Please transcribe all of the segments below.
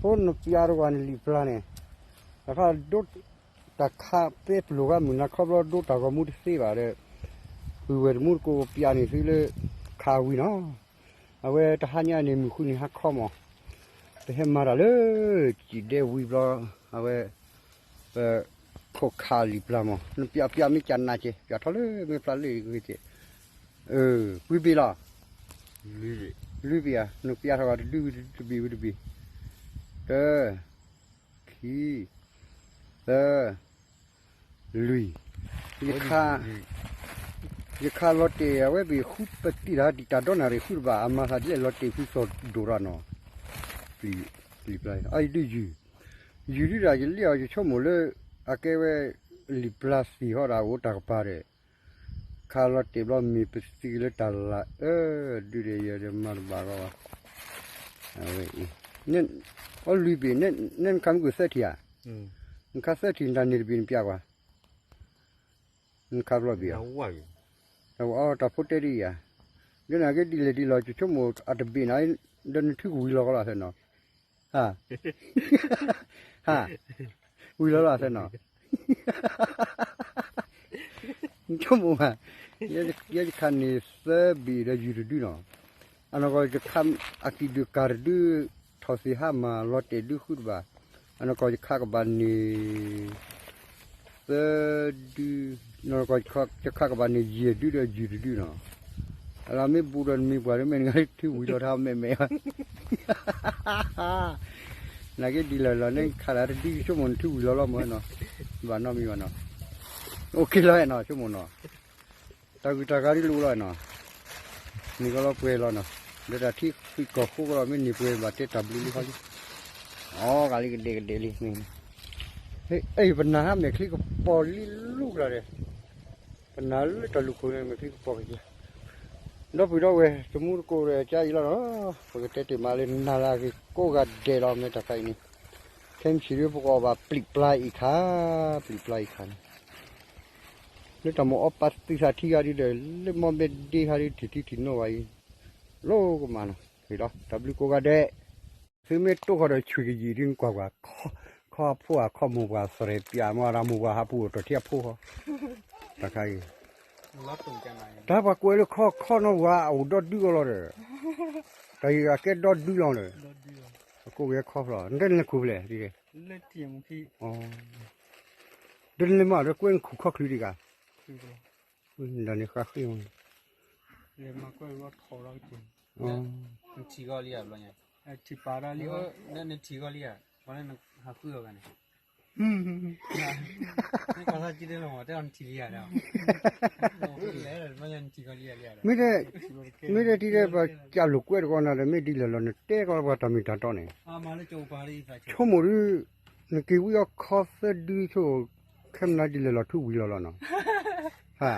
ဖိနပျးတဝၤန့ၣ်လံာ်ပျၢ်န့ၣ်, တခါဒိၣ်တၢ်ခးပဲပျိၤဂၤမုၢ်နၤခီဘျီဒိၣ်တၢ်ဂီၤမူတသ့ဘၣ်ဒီး, ဝံၤဝဲတမူတကိးပျးန့ၣ်သုလၢခးဝံၤနီၤ, အဝဲတဟါညါန့ၣ်မုၢ်ဃုနံၤဟါခီမး, ပဟဲမၤတၢ်လၢ စံးဒဲဝံၤဘျီ, အဝဲ ပခိးခးလံာ်ပျၢ်မး, နပျးပျးမ့ၢ်ကနးက့, ပျးထီၣ်လၢမ့ၢ်ဖျါလၢဂ့ၤက့, ပှံဘ့ၣ်လီၤ, လွံၢ်ဘ့ၣ်ဧါ, နပျးထီၣ်ဂီၤတဒုဝံၤတဘ့ၣ်ဝံၤတဘ့ၣ်, တၢ, ခံ, သၢ, လွံၢ်, ယခး, ယခးလီၤတဲာ်အဝဲဘ့ၣ် ဃုပတံၢ်တၢ်ဒံးတၢ်ဒီနၣ်ရံၣ်ဃုတဘၣ် အမၤသးဒ်လဲၣ်လီၤတဲာ်ဖုစီၤဒိၣ်ရၣ်နီၤ, ပျံၤ, ပျံၤပျၢ်, အယဒုယုၢ်, ယုၢ်ဒုဒၣ်ယလံၣ်အီၤယဆိကမိၣ်လၢ, အကဲဝဲ, လံာ်ပျၢ်သံၣ်ဟီဒၣ်အိၣ်တၢ်ကပၤဒီး, ခးလီၤတဲာ်ဘျီမ့ၢ်ပသံလၢတၢ်လၢ်အၢ, ဒုဒီးယဲဒၣ်မၤတဘၣ်ဂီၢ်ဘၣ်, အဝဲအံၤ, အီလွံၢ်ဘ့ၣ်, နဲနခးမ့ၢ်ကွံာ်သၢထံၣ်ဧါ, နခးသၢထံၣ်တၢ်န့ၣ်တဘ့ၣ်နပျးကွၢ် နခးဘျီဘ့ၣ်အီၤ, တၢ်ဝဲအီတၢ်ဖိတဲဒ်အံၤဧါ, ဒ်န့ၣ်က့ဒ်လဲၣ်ဒ်လဲၣ် ယဆိကမိၣ်အတဘ့ၣ်န့ၣ်, ဒီးနထုကဝံၤလီၤကီလီၤသဲနီၤ, ဟါ, ဟါ, ဝံၤလီၤလီၤသဲနီၤ, နဆိကမိၣ်ဘၣ်, ယဲယခးန့ၣ်သၢဘ့ၣ်ဒီးယုၢ်တဒုနီၤ, အနီၢ်ကီၢ်ယခးအကံၣ်ဒုးကၤတဒု, ထီၣ်သ့ၣ်ဟါမၤလီၤတဲာ်ဒုဃုတဘၣ်, အနီၢ်ကီၢ်ယခးကဘၣ်န့ၣ် သၢဒု, နီၢ်ကီၢ်ယခးကဘၣ်န့ၣ် ယဲၢ်ဒုဒီးယုၢ်တဒုနီၤ, အလၢမ့ၢ်ဘူးဒီးနမ့ၢ်ပှၤမ့ၢ်နဂၤထုဝံၤလီၤထါမဲာ်မဲာ်, နက့ဒ်လဲၣ်လီၤ နခးလၢတဒုဆိကမိၣ်နထုဝံၤလီၤလီၤမၢ်နီၤ, ဘၣ်နီတမံၤဘၣ်နီၤ, အိၣ်ခ့လီၤနီၤ ဆိကမိၣ်နီၤ တၢ်ဂုၤတၢ်ဂၤဒ်လိၤလီၤနီၤ, န့ၢ်ကီလီၤပှဲၤလီၤနီၤ, လၢတၢ်ထံဃံးကီၢ်ဃိကီလီၤ မ့ၢ်န့ၢ်ပှဲၤဘၣ်တဲတၢ်ဘျုးလံခီလံ, အီဂၤလံကဒဲကဒဲလံ, အ့ၣ် ပနၢ်ဟါမဲာ်ချံကပီၤလံလူကျါဒီး, ပနၢ်လၢတၢ်လူၢ်ခိၣ်န့ၣ် မဲာ်ချံကပီၤကယဲၢ်, ဒီပုၢ်ဒီဝဲၢ် တမူတကိးဒီးကါအံၤလီၤနီၤ, ပကတဲတ့ၢ်မးလၢနၤလၢအဂ့ၤကိးဂၤဒဲးလီၤ မ့ၢ်တၢ်ခါအံၤန့ၣ်, ခဲမုၢ်ဆ့ၣ်ဒုပကအီၣ်ဘၣ်ပျံၤပျါအံၤခါ, ပျံၤပျါအံၤခါန့ၣ် လၢတၢ်မိၣ်အီပာ်သုသးထံဂၤဒုဒီး လၢမီၢ်ဘဲဒ့ခါဒု ထံၣ်ထံထံၣ်နီၣ်ဝဲအံၤ, လိကမၣ်နီၤ, ဒီးတၢ်ဘျုးကိးဂၤဒဲး, သုမ့ၢ်တိၢ်ဃီၤဒီးဆွံၣ်ကယံာ်ဒု နကွၢ်ကွၢ်, ခီအဖိအခီမိၢ်ပှၢ်သရဲးပၠးမ့ၢ်ဒၣ်မိၢ်ပှၢ်ဟးပူၤအိၣ်တီၢ်ထံအဖိဃီ, တၢ်ခါအံၤ, တၢ်ပှၤကွဲးလၢခီခီနီၢ်ဝၤအိၣ်ဒီဒုကီလီၤဒီး, တၢ်အံၤအကဲဒီဒုလီၤဒီး, အကိးက့ၤခီဖျိ နတဲနလဲၤခူၣ်ဖဲလဲၣ်, ဒ်လဲၣ်မးဒီးကွဲးနခူၣ်ခီချုးဒံးဂၤ, ဒ်န့ၣ်ဃါဃ့, နထံၣ်ဂီၤလံဧါ, မ့ၢ်, မ့ၢ်တဲတံၤဒဲးပှၤကၢ်လိာ်ကွဲတကီးနၤဒီး မ့ၢ်ဒ်လဲၣ်လီၤ နတဲကီးပှၤတၢ်မ့ၢ်တၢ်တီန့ၣ်, ဆိကမိၣ်ဒု, နက့ၤဝံအီခီသၢဒုဆိ, ခဲမနၤဒ်လဲၣ်လီၤ ထူဝံၤလီၤလီၤနီၤ, ဟါ,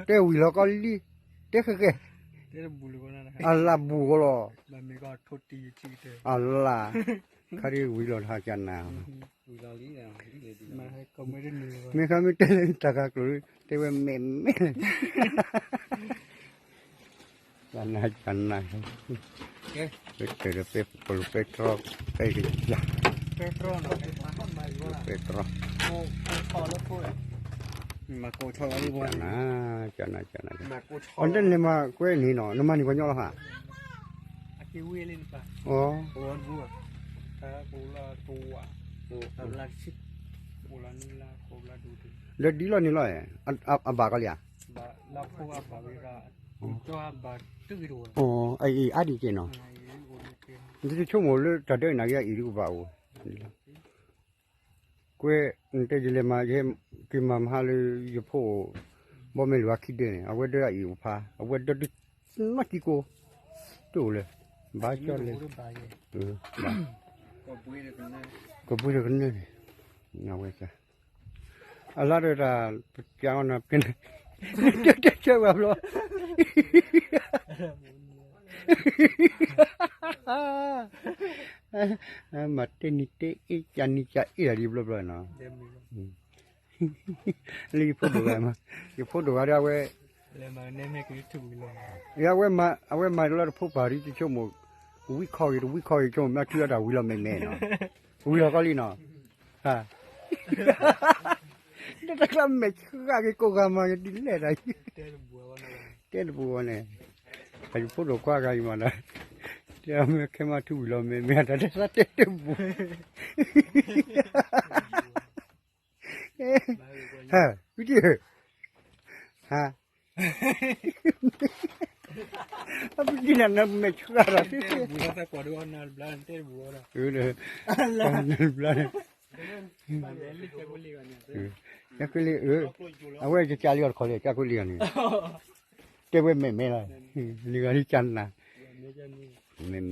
တဲဝံၤလီၤကီလံ, တဲဃဲဃဲ, အလၢဘူးကီလီၤ, အလၢ, ခါဒ်ဝံၤလီၤတဟါကနၤ မ့ၢ်ခါမ့ၢ်တဲလၢတၢ်ဂၤကျိၤ တဲဝဲမဲာ်မဲာ်, ကနၤကနၤ, ပတဲဒီးပဲပလိၤပဲတြီ, ပဲကယၤ, ပဲတြီ, ကနၤ, ကနၤ, အီၤတၢ်န့ၣ်မၤကွဲန့ၣ်နီၤ နမၤန့ၢ်ပှၤညီလီၤဟါ, အီၤ ဒီးဒ်လီၤန့ၣ်လီၤ, အဘၣ်ကီလံဧါ, အအံၤအါဒံးက့ၤနီၤ, နဆိကမိၣ်လၢတၢ်ဒၢအံၤနာ်က့အံၤဒ်ကဘၣ်အိၣ်, ကွဲး နတဲယလဲၤမၤ ယဟဲက့ၤမၤမဟါလၢယဖိအိၣ်, ဘီမဲာ်လိာ်အခံဒဲးန့ၣ် အဝဲဒၢအံၤအိၣ်ဖး အဝဲဒၢဒု နီၢ်ကံကိ တအိၣ်လၢၤ, ဘၣ်ကၠီလၢ, ကဘှံးတကနၢၢ်န့ၣ်, အဝဲ အလါဒီးတၢ်ပကၠီနၤ, တဲဆၢဝဲဘျီ, မၤတဲနံၤတဲအ့ၣ် ကနံၤကအ့ၣ်ဒ်ဘျီဘျီ, လၢယဖိဒိၣ်ဂၤ, ယဖိဒိၣ်ဂၤဒီးအဝဲ, အဝဲမၤလီၤတဖိပၢ်ဒ်တဆိကမိၣ်, ဝံၣ်ခီဂ့ၤတဝံၣ်ခီဂ့ၤ ကၠိမ့ၢ်ထွံၣ်အတၢ်ဝံၤလီၤမဲာ်မဲာ်နီၤ, ဝံၤလီၤကီလံနီၤ, တၢ်ကျါမဲာ်ဆှးက့ၤကိးဂၤမၤကဒ်လဲၣ်တၢ်, တဲတပူၤဝဲန့ၣ်, အယဖိဒိၣ်ခွါဂၤအံၤမၤဒီး, တဲအမဲာ်ခဲမးထွံၣ်ဝံၤလီၤမဲာ်မဲာ် တၢ်တဲသးတဲတပူၤ ဟဲ, ဝံတံၢ်ဧၢ, ဟါ, အပူၤတံၢ်နၤ နမဲာ်ဆှးတၢ်သ့သ့, နဘျါန့ၣ်, ကကွ့လံ, အဝဲကကးလံအီၤတခီလံ ကကွ့လံဂၤန့ၣ်, တဲဝဲမဲာ်မဲာ်လီၤ, လံဂၤလံကနၤ, မဲာ်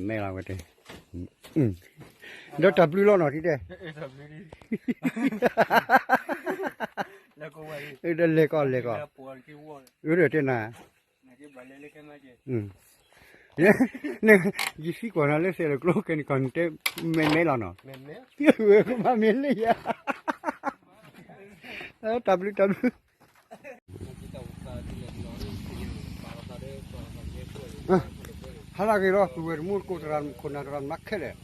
မဲာ်လီၤဝဲတဲ, ဒီးတၢ်ဘျုးလီၤနီၤ ထံတဲ ဒီးလဲၤကီးလဲၤကီး, အၢ ဒီးတဲနၤ, ယသံကွၢ်နၤလၢစဲးလၢကျိခဲန့ၣ်ကီး နတဲမဲာ်မဲာ်လီၤနီၤ, ကမၤမ့ၢ်လၢယၤ, တၢ်ဘျုးတၢ်ဘျုး ဟါလၢအဂ့ၤလီၤ ပုၢ်ဝဲၢ်တမူတကိး သရၣ်မုၣ်ခိၣ်နၢ် သရၣ်မုၣ်ခဲလၢာ်,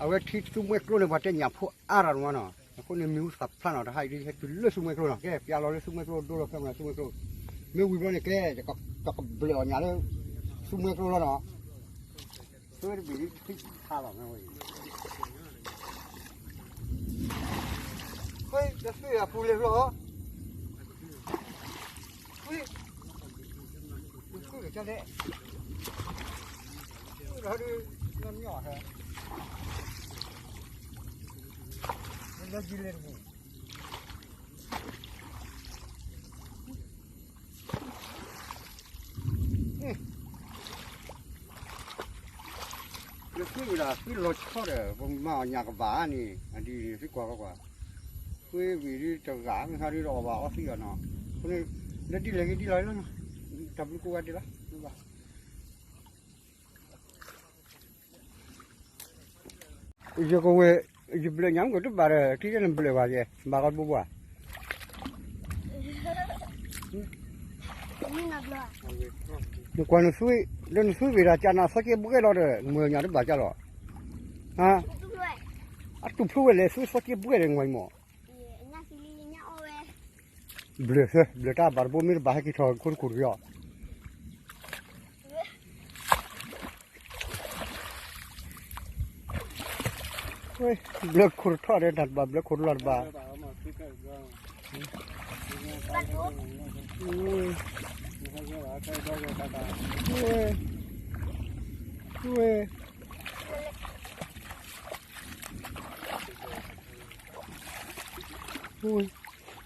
အဝဲထံသူမှဲကျိန့ၣ် ပှၤတဲညၣ်ဖိအါရၤတမးနီၤ, အဃိန့ၣ်မံၤဟူသၣ်ဖျါနီၤ, တဟါအံၤဒ်ဟဲတုၤလၢသူမှဲကျိနီၤ, ကဲပျးလီၤလၢသူမှဲကျိ ဒိလီၤဖဲမနုၤသူမှဲကျိ, မ့ၢ်ဝံၤဘျီန့ၣ် ကဲ ကဘျၢၣ်အီၣ်ညၣ်လၢ သူမှဲကျိလီၤနီၤ, သွဲတဘ့ၣ်ဒ်ထံဆါလီၤမ့ၢ်ဝဲအံၤ ခွံ, တသွံၣ်အပူၤလဲၤဘျီ, ခွံ, ခွံကစၢ်ဒဲး, ခွံဒီးဒုး, ညီညီဟဲ, လၢယလဲၤတပူၤ လၢသွံၣ်ဝံၤဒီး သွံၣ်လီၤဆီဒီး ပမၤအီၣ်ညၣ်ကဘၣ်န့ၣ် အဒ်န့ၣ် သံကွၢ်ကွၢ်ကွၢ်, သွံၣ်ဝံၤဒ်တဂၤမ့ၢ်ဟါဒ်ဒီးအီၣ်ဘၣ်အီသံးအီၤနီၤ, အဃိန့ၣ် လၢဒ်လဲၣ်ဂ့ၤဒ်လဲၣ်လီၤ, တၢ်ဘျုးကိးဂၤဒဲးလီၤ, ယကဝဲၤ, ယဘျၢၣ်ညၣ်မ့ၢ်ကတဘၣ်ဒီး ထံၣ်နဘျၢၣ်ဘၣ်ကဲ, ဘၣ်ကီတဘိဘၣ် နကွၢ်နသွံၣ်, လၢနသွံၣ်ဝံၤဒီး ကနၣ်သီက့ဘှဲလီၤဒီး မွဲညၣ်တဘၣ်ကလီၤ, အတူၢ်ဖျိဝဲလဲၣ် သွံၣ်သီက့ဘှဲဒီး နကွၢ်မး, ဘျၢၣ်သၢ ဘျၢၣ်တၢ်ဘၣ်တဘိမ့ၢ်တဘၣ်ဟဲက့ၤထီၣ်ခိၣ်တခိၣ်တက့ၢ်အီၤ ဘျၢၣ်ခိၣ်တထီၣ်ဒီးတၢ်တဘၣ် ဘျၢၣ်ခိၣ်တလီၢ်တဘၣ်, ဝဲ, ဝဲ, တ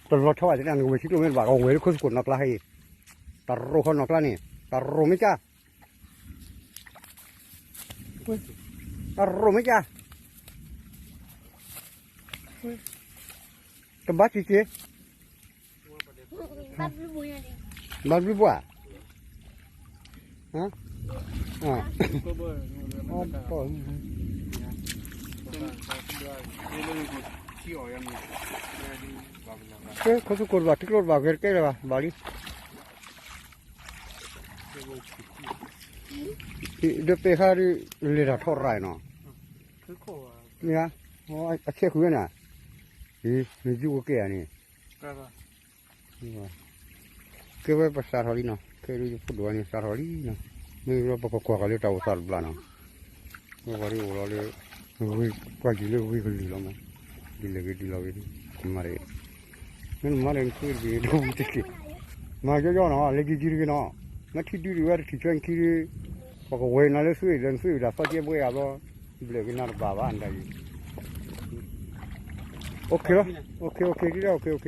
လီၤဆီဘၣ်တဲနၤ နကဝဲၤထံကျိမ့ၢ်တဘၣ် ကဝဲၤလၢခိၣ်သကိးနီၢ်ကျါဟဲအံၤ, တၢ်ရိၣ်ခီနီၢ်ကျါန့ၣ် တၢ်ရိၣ်မ့ၢ်ကၢ်, တၢ်ရိၣ်မ့ၢ်ကၢ်, တဘၣ်စံးက့ၤ, ဘၣ်ဘျုးဘၣ်, ခိၣ်သကိးတဘၣ် ထံကျိတဘၣ် ဂဲၤတကဲလၢၤဘၣ် ဘၣ်လံ, ဒီးပဲာ်ဃာ်ဒ်လဲၤတၢ်ထီၣ်ရၤနီၤ, မ့ၢ်ဧါ, အဆဲးဃုာ်ဝဲနၤ, နယူၢ်ကကဲဧါန့ၣ် ကဲဝဲပစးထီၣ်လံနီၤ, ခဲဒုးယဖိဒိၣ်န့ၣ် စးထီၣ်လံနီၤ, မ့ၢ်လီၤပကကွၢ်ဃီၤလၢတၢ်အိၣ်သးတဘျီနီၤ, ဝဲပှၤဒ်အိၣ်လီၤလၢ, ပှၤယံၤလၢဂ့ၤကလုာ်လီၤမး, ဒ်လဲၣ်ဂ့ၤဒ်လဲၣ်ဂ့ၤဒ်, မၤ, မ့ၢ်နမၤဒီးနသုတဘ့ၣ်ဒိၣ်တက့ၢ်, မၤယီယီနီၤ လဲၤယံၤယံၤတဂ့ၤနီၤ, မ့ၢ်ထံဒုတဂ့ၤဝဲတထံၣ်ဆွဲနခံဒု, ပကဝဲၤနၤလၢသွံၣ်ဒီးနသွံၣ်ဝံၤဒီးသီကဲဘှဲအဘျီ, ဘျၢၣ်က့ၤနၤတဘၣ်ဘၣ်နတၢ်အံၤ OK လီၤ, OK OK ဒ်လဲၣ် OK OK